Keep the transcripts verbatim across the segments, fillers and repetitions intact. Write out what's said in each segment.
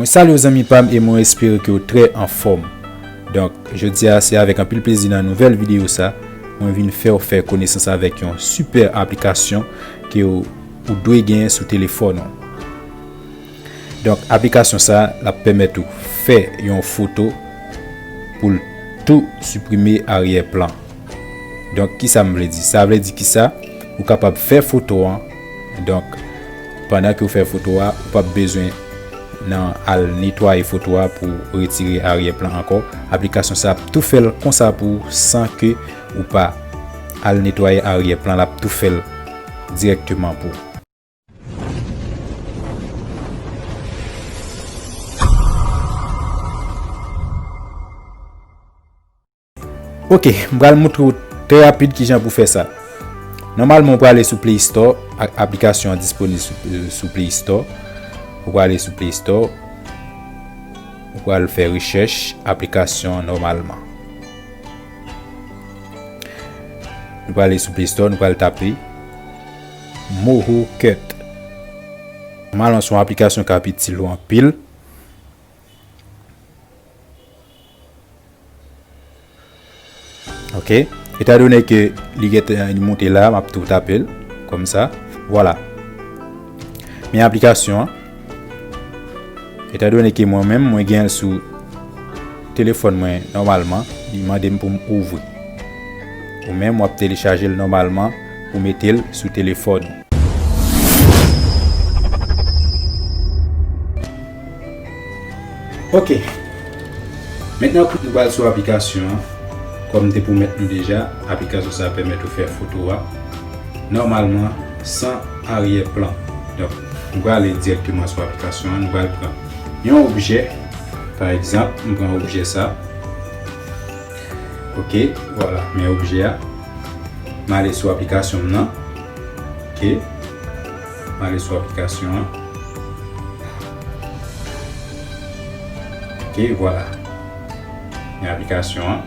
Salut zanmi pa m, e mwen espere ke w trè anfòm. Donk, jodi a se avèk anpil plezi nan nouvèl videyo sa, mwen vin fè w fè konesans avèk yon sipè aplikasyon ke w, ou dwe genyen sou telefòn ou. Donk, aplikasyon sa, l ap pèmèt ou fè yon foto pou l tou siprime aryè plan. Donk, kisa m vle di? Sa vle di kisa? Ou kapab fè foto an. Donk, pandan ke w fè foto a, ou p ap bezwen nan al netwaye foto a pou retire aryè plan ankò. Aplikasyon sa ap tou fè l konsa pou ou san ke ou pa al netwaye aryè plan, l ap tou fè l dirèkteman pou ou. Ok, m pral montre w trè rapid kijan pou fè sa. Nòmalman, ou prale sou Play Store, a- aplikasyon an disponib sou, sou Play Store. Ou prale sou Play Store, ou pral fè rechèch aplikasyon an nòmalman. Nou prale sou Play Store, nou pral tape Moho Cut. Nòmalman, se yon aplikasyon k ap itil ou anpil. Ok. Etandone ke li gentan li moute la, m ap tou tape l konsa. Vwala. Men aplikasyon an. Etandone ke mwen menm, mwen gen l sou telefòn mwen nòmalman, li mande m pou m ouvri. Ou menm, w ap telechaje l nòmalman pou mete l sou telefòn ou. Ok. Mentnan, nou pral sou aplikasyon an. Kòm m te pwomèt nou deja, aplikasyon sa a pèmèt ou fè foto a nòmalman san aryè plan. Donk, nou pral ale dirèkteman sou aplikasyon an, nou pral pran yon objè. Pa egzanp, m pran objè sa. Ok, vwala, men objè a. M ale sou aplikasyon m nan. Ok. M ale sou aplikasyon an. Ok, vwala. Men aplikasyon an.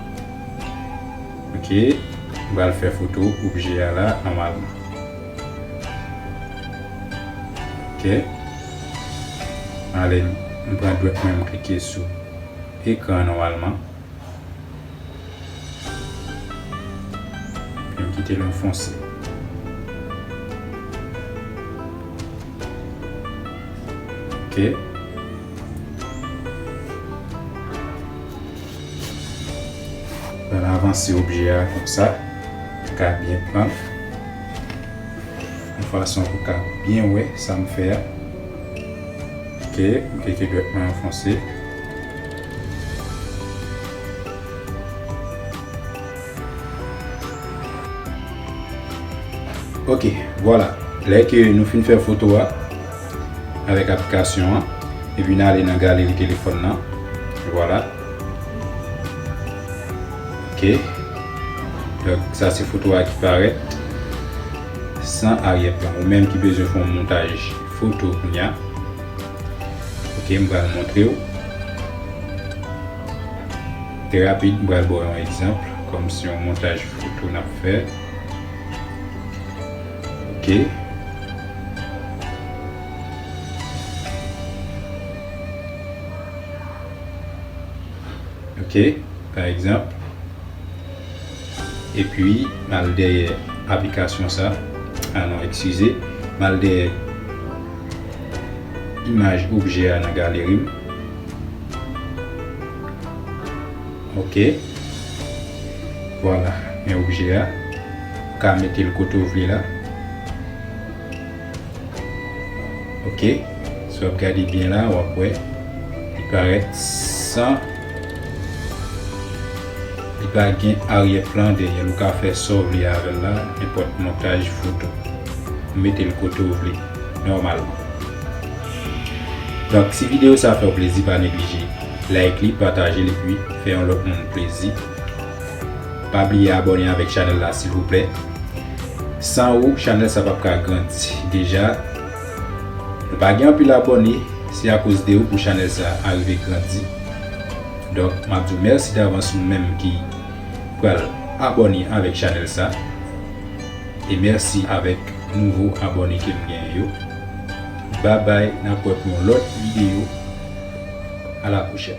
Ok. M pral fè foto objè a la nòmalman. Ok. M ale, m pran dwèt mwen, m klike sou ekran an nòmalman. Epi m kite l anfonse. Ok. Pral avanse objè a konsa. Ka byen pran. Yon fason pou ka byen wè sa m fè a. Ok, m klike dwèt mwen anfonse. Ok, vwala. Lè ke nou fin fè foto a avèk aplikasyon an, epi n ale nan galeri telefòn nan. Vwala. Ok. Donk, sa se foto a ki parèt san aryè plan. Ou menm ki bezwen fè yon montaj foto kounye a. Ok, m pral montre w. Trè rapid, m pral ba w yon egzanp, kòm se yon montaj foto n ap fè. Ok. Ok, pa egzanp. Epi, m al dèyè aplikasyon sa. Ah non, eskize. M al dèyè imaj objè a nan galeri m. Ok. Vwala, men objè a. Ou ka mete l kote w vle la. Ok. Si w ap gade byen la, w ap wè li parèt san, li pa gen aryè plan dèyè l. Ou ka fè sa w vle avè l la, nenpòt montaj foto. Ou mete l kote w vle, nòmalman. Donk, si videyo sa fè w plezi, pa neglije like li, pataje l, epi fè yon lòt moun plezi. Pa bliye abòne avèk chanèl la, silvouplè. San ou, chanèl sa p ap ka grandi. Deja, nou pa gen anpil abòne, se akoz de ou pou chanèl sa a rive grandi. Donk, m ap di w mèsi davans ou menm ki pral abòne avèk chanèl sa. E mèsi avèk nouvo abòne ke m genyen yo. Babay, n ap wè pou yon lòt videyo. A la pwochèn.